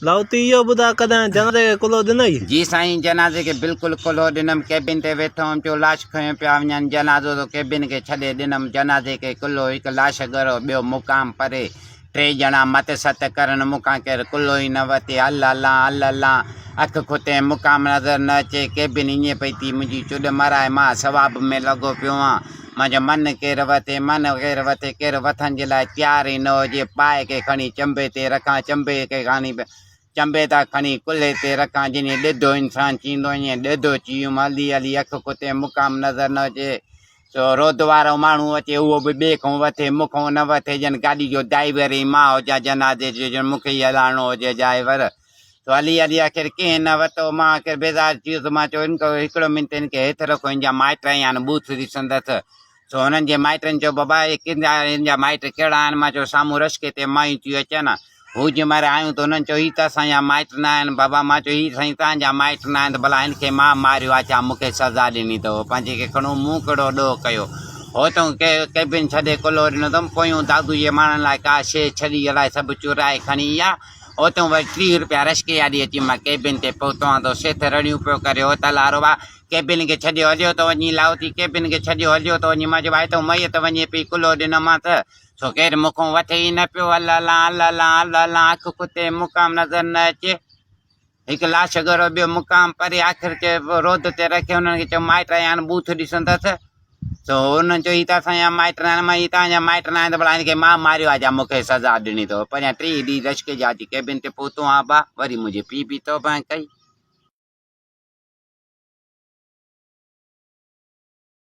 لاهوتي اهو ٻڌاء ڪڏهن جنازي کي ڪلهو ڏنئي؟ جي سائين جنازي کي بلڪل ڪلهو ڏنم ڪيبن تي ويٺو هوم چو لاش کنيو پيا وڃن جنازو تو ڪيبن کي ڇڏي ڏنم جنازي کي ڪلهو هڪ لاش ڳرو ٻيو مقام پري ٽي ڄڻا مت ست ڪرن مون کان ڪير ڪلهو ئي نه وتي ال الان ال الان اک کتي مقام نظر نه اچي ڪيبن ائين پئي ٿي منهنجي چڏ مرائي مان ثواب ۾ لڳو پيو هان منهنجو من ڪير وٿي، من ڪير وٿي، ڪير وٿڻ جي لاء تيار ئي نه هجي، پائي کي کڻي چنبي تي رکان، چنبي کي کڻي چنبي تان کڻي ڪلهي تي رکان، جيئن ڏڌو انسان چيندو ائين ڏڌو چيم، هلي هلي اک ڪتي مقام نظر نه اچي، سو رود وارو ماڻهو اچي اهو به ٻئي کان وٿي، مون کان نه وٿي، ڄڻ گاڏي جو ڊائيور ئي مان هجان، جنازي جو ڄڻ مون کي ئي هلائڻو هجي ڊائيور. سو علي علي آخر ڪنهن نه وتو، مان آخر بيزار ٿي ويس، مان چيو هن کي هڪڙو منٽ هن کي هيٺ رکو، هن جا مائٽ آيا آهن ٻوٿ ڏسندس. سو هنن جي مائٽن چيو بابا اهي ڪنهن جا هن جا مائٽ ڪهڙا آهن؟ مان چيو سامهون رشڪي تي مايون ٿيون اچن. هو جنهن مهل آيون ته هنن چيو هي ته اسان جا مائٽ نه آهن. بابا مان چيو هي سائين توهان جا مائٽ نه آهن ته ڀلا هن کي مان ماريو آهي ڇا مون کي سزا ڏني اٿو؟ پنهنجي کي کڻو مون ڪهڙو ڏوهه ڪيو؟ هو تون ڪيبن ڇڏي ڪلهو ڏنو اٿم، پويون دادو جي ماڻهن لاء ڪا شيء ڇڏي الائي سڀ چورائي کڻي ويا. اتون وري 30 روپيا رشڪي جا ڏئي اچي مان ڪيبن تي پهتو آن ته سيٺ رڙيون پيو ڪري هو تلارو ڀاء ڪيبن کي ڇڏيو هليو ٿو وڃين لاهوتي ڪيبن کي ڇڏيو هليو ٿو وڃين مان چيو ڀاء هتون ميت وڃي پئي ڪلهو ڏنومانس سو ڪير مون کان وٺي ئي نه پيو الله الله الله الله الله الله اک ڪتي مقام نظر نه اچي هڪ لاش ڳرو ٻيو مقام پري آخر چي رود تي رکي انهن کي چيو مائٽ آيا آهن ٻوٿ ڏسندس سو انهن چيو هي ته اسان جا مائٽ نه آهن مان هي توهان جا مائٽ نه آهن ته ڀلا هن کي مان ماريو آهي جا مون کي سزا ڏني اٿو پريان 30 ڏينهن رشڪي جا اچي ڪيبن تي پهتو آهيان ابا وري منهنجي پيء به توبهه ڪئي.